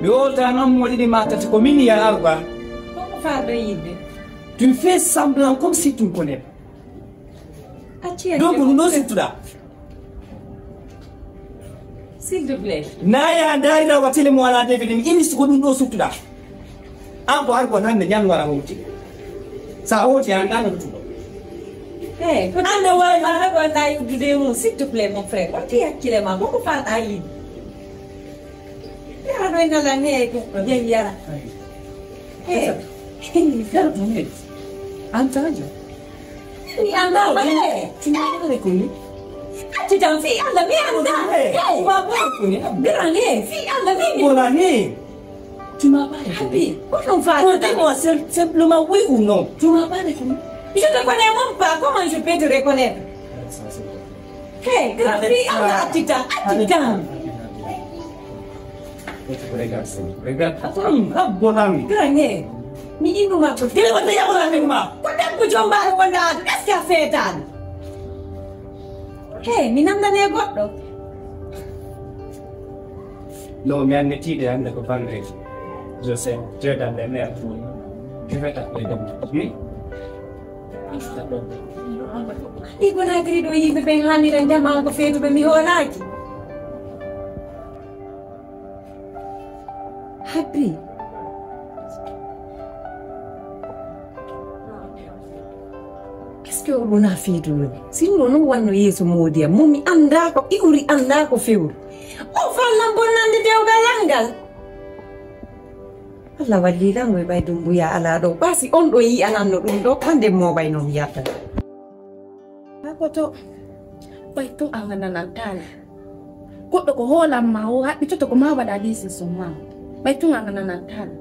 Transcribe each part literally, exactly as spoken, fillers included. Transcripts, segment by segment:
Mi wolta noon mo ɗiɗi ma tati ko min ya Arba. Koko farɗo yidde. Tu fais semblant comme si tu ne connais pas. Acci. Donc nous non suttuɗa. S'il te plaît. Naya ndayra wa tele mo ala defe ɗin inis ko ɗum ɗo suttuɗa. An ko Arba nan ne ñan wara hoti. Sa hoti an ɗan ɗum. Eh, ko an ne wawi ma Arba na yuddude mo, s'il te plaît mon frère. Wati hakkile ma koko farɗa yidde. Yara ɗo ina lan he ko yen yara. He. Yara ɗum he. An tajo. Mi anda he. Tuma bare ko ni. Ati dan fi Allah mi anda. He. Tuma bare ko ni. Gara ne fi Allah mi. Bola ne. Tuma bare ko ni. Ko non fa. Ko de mo simplement oui ou non. Tuma bare ko ni. Je te connais même pas, comment je peux te reconnaître? Hey, grand, fi Allah, attends, attends. Regarde, regarde. Attends, ah, bon ami. Grand, eh, mi inuma ko. Dele wata ya wala ni ma. Ko debbo jombaare wonda, est-ce que a feetaan? Hey, mi nandane goɗɗo. Non, mi annde tiiɗe hannde ko bannge. Je sais, je vais dans les nerfs. Je vais t'appeler demain. Oui. Ɗi Conakry ɗo yimɓe ɓen hannira jama ko feetuɓe mi hoolaaki. Habbi. Est-ce que oɗo na feetuno? Sinno non wanno yeeso moodi am mo mi annda ko iwri annda ko fewri. O fallan bonnande dewgal anngal. Allah walli lan e ɓay dumbuya ala ɗo. Ɓa si on ɗo yi'ananno ɗum ɗo, hande mo ɓay non yiyata. Akoto, ɓay tun an a nanantaala. Goɗɗo ko hoolan ma o haɓɓitoto ko ma waɗa décision ma. Ɓay tun an a nanantaala.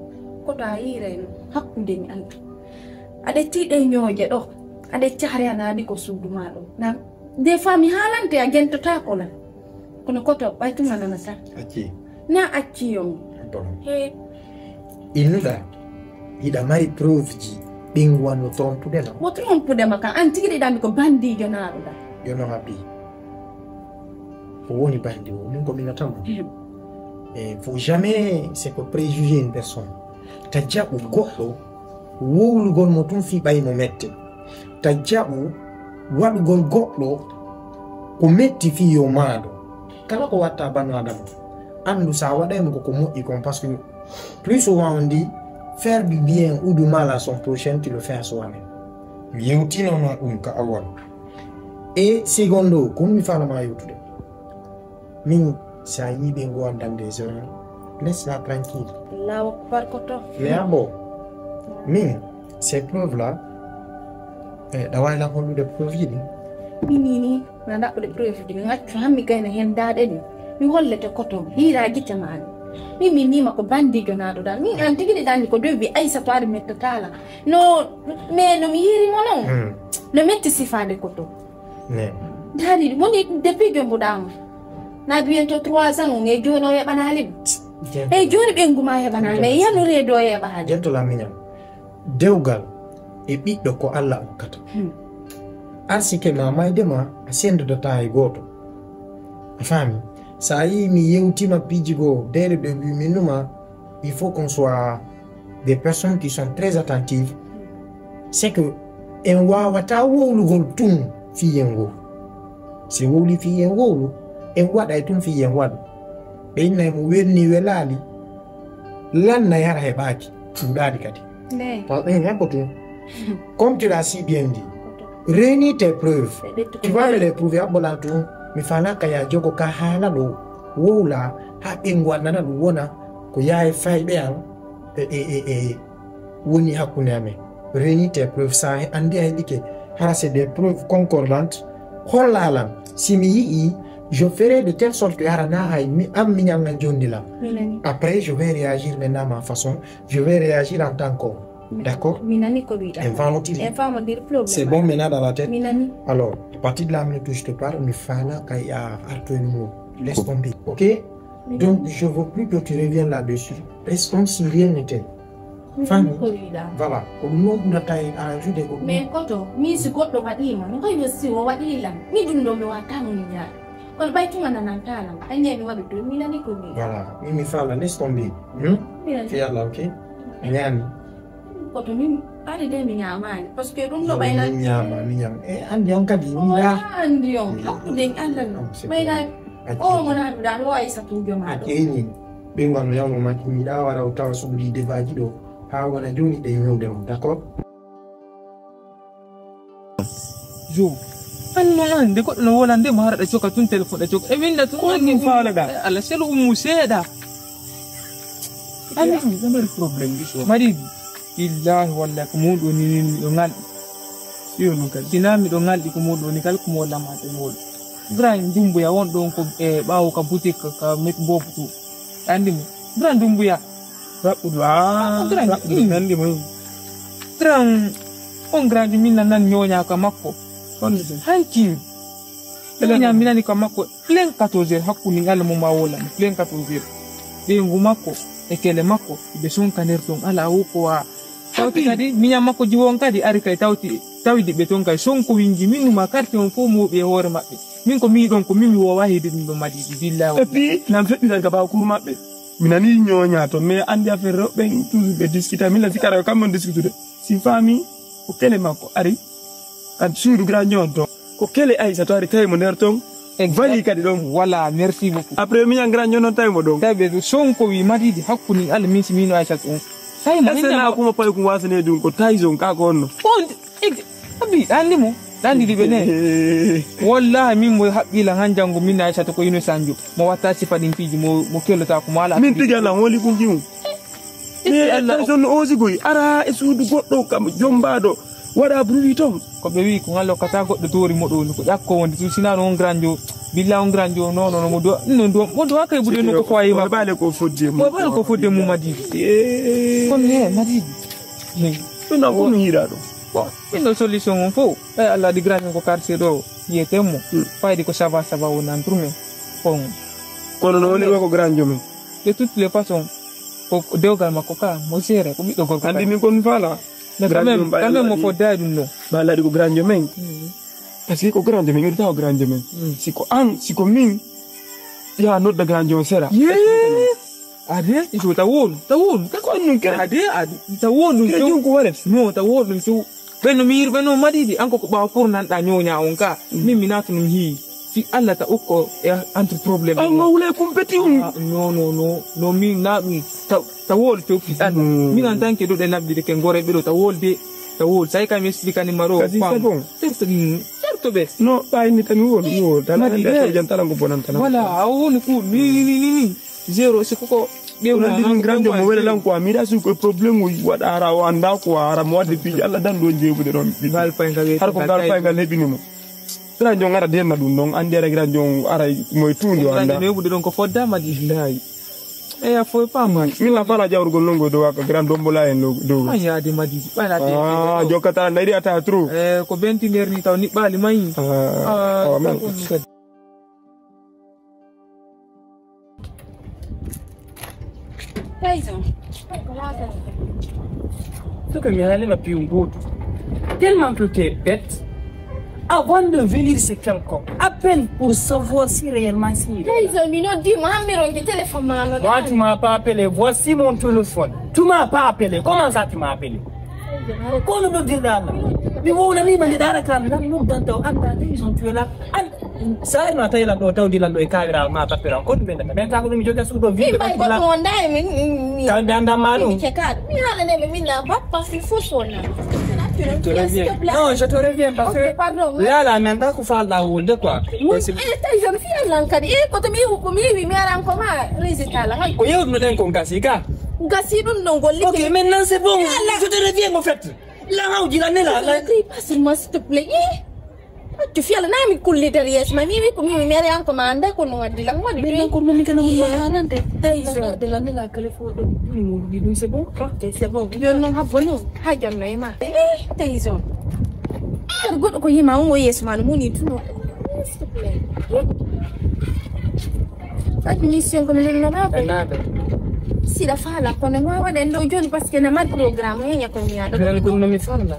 Koto a yiiray no hakkunde mi an. Aɗa tiiɗe ñooje ɗo. Aɗa cahre anaɗi ko suudu ma ɗo. Na, des fois mi haalante a jentotako lan. Kono koto ɓay tun a nanata. Acci. Na acci yon. Bon. He. Innuɗa, hiɗa mari preuve ji ɓen wanno trompude no? Mo trompude ma kan, an tigi ɗiɗa mi ko bandijo naɗuɗa. Yo no haɓi. Ko woni bandi o, min ko minata mo. Hmm. E faut jamais c'est que préjuger une personne. Ta jaɓu goɗɗo wowlugol mo tun fi ɓay mo mette. Ta jaɓu waɗugol goɗɗo ko metti fii yo maando. Kala ko watta banu adama, anndu sa waɗay mo koko moƴƴi kon, parce que plus souvent on dit, faire du bien ou du mal à son prochain, tu le fais à soi-même. Mi yewtinono ɗum ka awal. E secondo o, ko mi falama yewtude. Min, sa yiiɓe ngo andan des erreurs, laisse la tranquille. Allahu akbar ko to. Mais abo, min, ces preuves là, eh, ɗa wawi lan hollude preuve ji ɗin? Min ni ni, na ɗaɓɓude preuve ji, mi ngaccu hammi gayna hen daɗe ɗin. Mi hollete koto, hiira gite maɗa. Min, min nima ko bandijo naɗo ɗa. Min an tigi ɗi ɗanni ko dewi Aissata ari mettotala. No, mais no mi yiri mo non. Hmm. No metti sifade koto. Ne. Dari, woni depuis jombuɗa mo. Na bientôt trois ans, on e jooni o heɓanaali ɗum. Jento. Eyi, jooni ɓenngu ma heɓanaali, mais yanureede o heɓaali. Jento la miñam. Dewgal e ɓiɗɗo ko Allah okkata. Hmm. Arsike ma mayde ma, a sendodata e gooto. A faami? So a yii mi yewtima piiji goo, dès le début, min numa, il faut qu'on soit des personnes qui sont très attentives. C'est que en wawata wowlugol tun fiyen wowlu. Si wowli fiyen wowlu, en waɗay tun fiyen waɗu. Ɓe innay mo welni welaali, lanna yara heɓaaki, cuuɗaali kadi. Nde. Parce que en ko tun. Comme tu l'as si bien dit, réunis tes preuves. Tu vas me les prouver, a ɓola tun. Mi faalaka ya jogo ka haala ɗo, wowla, ha ɓe ngwannana ɗum wona ko yaa e fayɓe an, e, e, e, e, woni hakkunde amen. Réunis tes preuves, sa anndi a heɓike, hara c'est des preuves concordantes, holla lan. Si mi yi'i, je ferai de telle sorte que hara na hay mi, an miñal ngal jondi lan. Minani. Après, je vais réagir maintenant à ma façon, je vais réagir en tant qu'homme. D'accord? Minani ko wiɗa. En va utile. En va dire problème. C'est bon maintenant dans la tête? Minani. Alors, à partir de la minute où je te parle, mi faalaka ya artoy mo. Laisse tomber. Ok? Donc, je veux plus que tu reviennes là-dessus. Reste comme si rien n'était. Famille. Ko wiɗa. Voilà. Ko ɗum noon ɓurata e arrange de ko. Mais koto, min si goɗɗo waɗima, no koy si o waɗi lan. Mi ɗum ɗo mi wata mo ñaade. Kono ɓay tuma nanantaala ma. Ay, nde mi waɗi ɗum, mi nani ko mi. Voilà, min mi faala, laisse tomber. Hmm? Mi nani. Fi Allah, ok? A ñaami. Koto min, ari de mi ñaamaani. Parce que ɗum ɗo ɓay na. Min ñaama, min ñaama. E, anndi on kadi, mi ɗa. Anndi on. Hakkunde Allah no. Ɓay na. O mo na mi ɗa, o Aysatu jooma ɗo. Ɓe ngon yawmo makki, mi ɗa wara o tawa suuɗi debaji ɗo. Haa wona jooni ɗe ñawde mo, d'accord? Jo, an no an, nde goɗɗo no wolande mo, hara ɗa coka tun, téléphone ɗa coka. E winda tun, ko an ɗum faalaɗa? E, Allah, selu ummu seeɗa. Anni ɗum, ɗa mari problème, biso. Mari, billahi, wallahi, ko muɗum ni, ni, miɗo ngalɗi. Yo, non kadi. Sina miɗo ngalɗi ko muɗum ni, kala ko mo lamata e muɗum. Ibrahim Dumbuya won ɗon ko, e, ɓaawo ka boutique, ka, ka met bobu tu. Anndi mo? Ibrahim Dumbuya. Raɓɓuɗo, ah, raɓɓuɗo, mm. Nanndi mo. Grand, on grand min nan ñooña ka makko. Honde sen? Hanki. Ñooña mi nani ka makko. Plein quatorze heures, hakkunde Allah mo ma wola. Plein quatorze heures. Ɓeyngu makko, e kele makko, ɓe sonkanir ɗon, ala o ko wa. Tawti kadi, miñan makko jiwon kadi, ari kay tawti, tawidi ɓe ton kay, sonko winji, min numa quartier on fof mo ɓe hoore maɓɓe. Min ko mi ɗon, ko min mi wowa heyde ɗum ɗon Madidi, billahi. Et puis, nan feɗɗitan ka ɓaawo cours maɓɓe. Mi nani ñooña ton, mais anndi affaire rewɓe, toujours ɓe discuta, min lan si kara kamɓe on discutude. Si faami, ko kele makko ari, kan suudu grand ñoon ton. Ko kele Aysatu ari tawi mo nder ton. Exact. Vali kadi ɗon. Voilà, merci beaucoup. Après, miñan grand ñoon non tawi mo ɗon. Tawi ɓe sonko wi Madidi hakkunde Allah min si min Aysatu on. Tawi mo. Est-ce que na kuma pay kum wasane ɗum ko taison ka ko onno? On, ex-, abi, ɗan limo. Ɗan ɗiɗi ɓe ne. Wallahi, min mo haɓɓila han janngo, min Aysata ko ino sanjo. Mo watta sifa ɗin fiji, mo, mo kellota ko mo ala. Min tigi Allah, woli kun kimu. Itti Allah. Taison no osi goy, ara e suudu goɗɗo kam, jombaɗo, waɗa bruit ton. Ko ɓe wi, ko ngal lokkata goɗɗo tori mo ɗo, ko ƴakko wonde, tu sina on granjo, billa on granjo, non, non, mo do, non, do, mo do, kay ɓuri no ko fayi ma. Mo ɓale ko fodde mu. Mo ɓale ko fodde mu Madidi. Eh. Kono he, Madidi. He. Ɗum ɗon ko mi yiɗa ɗum. Bon, min ɗo solution on fof, ɓay Allah di grand ko quartier ɗo, yiyeten mo. Hmm. Faydi ko ça va, ça va, o nan pour men. Bon. Kono no woni ɗo ko grand jomen. De toutes les façons, ko, ko dewgal makko ka, mo seere, ko ɓiɗɗo gorko. Andi min kon faala. Mais quand même, quand même, mo foddaay ɗum no. Ba laaɗi ko grand jomen. Hmm. Parce que ko grand jomen, ɓe tawa grand jomen. Hmm. Si ko an, si ko min, ya nodda grand jomen sera. Yee. Ade, iso ta wolu, ta wolu, ta ko annun kere. Ade, ade, ta wolu. Kere jun ko waret. No, ta wolu ɗum so. Ɓen no mi yir, ɓen no Madidi, an ko ko ɓaawa pour nan ɗa ñooña on ka. Mm. Min mi naatu ɗum hii. Si Allah ta ukko e entre problème. An wawle kumpeti um. Ah, no, no, no, no, min na ɗum. Ta, ta wolu to fi an. Mm. Min en tant que ɗo ɗe naɓɗi de ke ngore ɓe ɗo ta wolu de. Ta wolu. Sai ka mi explique ni maro. Kasi fam. C'est bon. Certo, mm, certo ɓe. No, ɓayi ni tan mi wolu, mi wolu. Tan Madidi, an de, eh, jan talan ko bonan tan. Voilà, a woni cool. Ni, ni, ni, ni, ni. Zéro, c'est koko. Ɗum ɗum grand mo wele lan quoi, mi rasu ko problème o waɗa ara o anda quoi, ara mo wadde piiji Allah dan ɗo jeebude ɗon. Ngal pay ngal. Har ko ngal pay ngal heɓini mo. Grand jon ara denna ɗum ɗon, andi ara grand jon ara mo e tuundi o anda. Grand jon heɓude ɗon ko fodda Madidi. Billahi. Eya, foy pama. Min la fala jawrugol non go do waka grand dombola en lo do. Ay, yaade Madidi. Ɓayna de. Ah, jokkata na iri ata trop. Eh, ko benti nder ni taw niɓɓali mayi. Ah, ah, man. Paysan. Suka mi halima piyu goto. Tellement que tu es bête. Avant de venir, c'est quelqu'un. Appelle pour savoir si réellement si. Paysan, mi noddi mo, hammi ronki téléphone ma, no. Moi, tu m'as pas appelé. Voici mon téléphone. Tu m'as pas appelé. Comment ça, tu m'as appelé? Kono noddirɗa Allah. Mi wownanima nde ɗara kan lan noddanta o anda, Paysan, tu es là. An Sa'e no a tawi lan ɗo, tawdi lan ɗo e kawiraal ma, tappiraal, ko ɗum ɓe ndata? Ɓen tago ɗum mi joga suuɗo. Min mbay goɗɗum wonda e min, min, min. Tawi ɓe anndan ma ɗum. Mi cekaɗo. Mi haalane ɓe min na bappa si fo sona. Non, je te reviens parce que. Ok, pardon. Yala, mi annda ko falɗa wolde quoi. Wi, eh, tawi jon fi lan kadi. Eh, ko to mi wi, ko mi wi, mi aran ko ma résultat la. Ko yewtunoɗen kon gasi ka. Gasi ɗum ɗon golliki. Ok, maintenant c'est bon. Je te reviens au fait. Lan hawji lan nela. Passe-moi, s'il te plaît. Eh. Accu fiyala na mi kulli der yeeso ma, mi wi ko mi, mi mere an ko ma anda ko no waddi lan, waddi. Mais non, ko mi kana mun ma hanande. Taison. De la nela kale fo do ni mo di dum, c'est bon. Ok, c'est bon. Yo non, ha bono. Ha janno e ma. Eh, Taison. Ar goɗɗo ko yima on o yeeso ma no moni tuno. S'il te plaît. Admission ko mi lenno ma ko. Nada. Siɗa faala kono no waɗen ɗo jooni, parce que na mari programme o yeña ko mbiya ɗo. Ɗum no mi faala.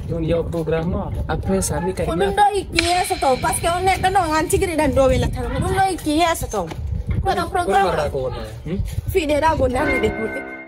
Ɗum yo programme o après ça mi kay. Ko ɗum ɗo ikki yeeso to, parce que on neɗɗo noon an tigi ɗan ɗo welatano mo ɗum ɗo ikki yeeso to. Kono programme. Fiɗeɗa go nangude kuuɗe.